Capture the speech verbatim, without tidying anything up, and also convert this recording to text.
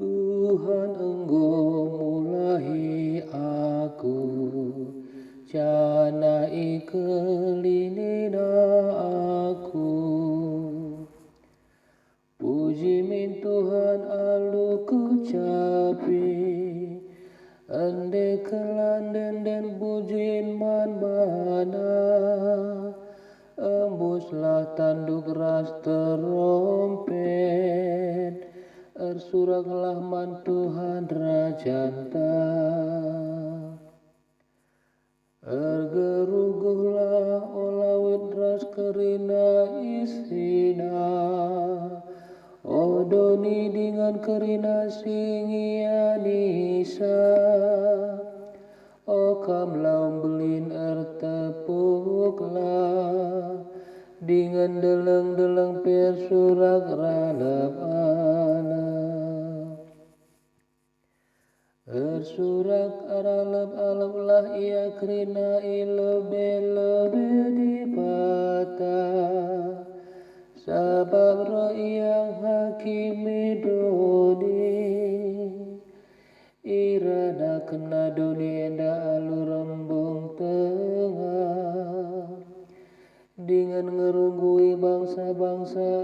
Tuhan enggo mulahi aku, janah ikelininNa aku. Puji min Tuhan alu kucapi, ende kela ende-enden pujin man baNa. Embuslah tanduk ras terompet, ersuraklah man Tuhan Rajanta. Ergeruhguhlah o lawit ras kerina isina, o doni dingen kerina si ngianisa. O kam lau mbelin, ertepuklah, dingen deleng-deleng pe ersurak ralep-alep. Ersurak ralep-aleplah ia kerina i lebe-lebe Dibata, sabap reh ia ngakimi doni. Iradakenna doni enda alu rembung tengah, dingen ngerunggui bangsa-bangsa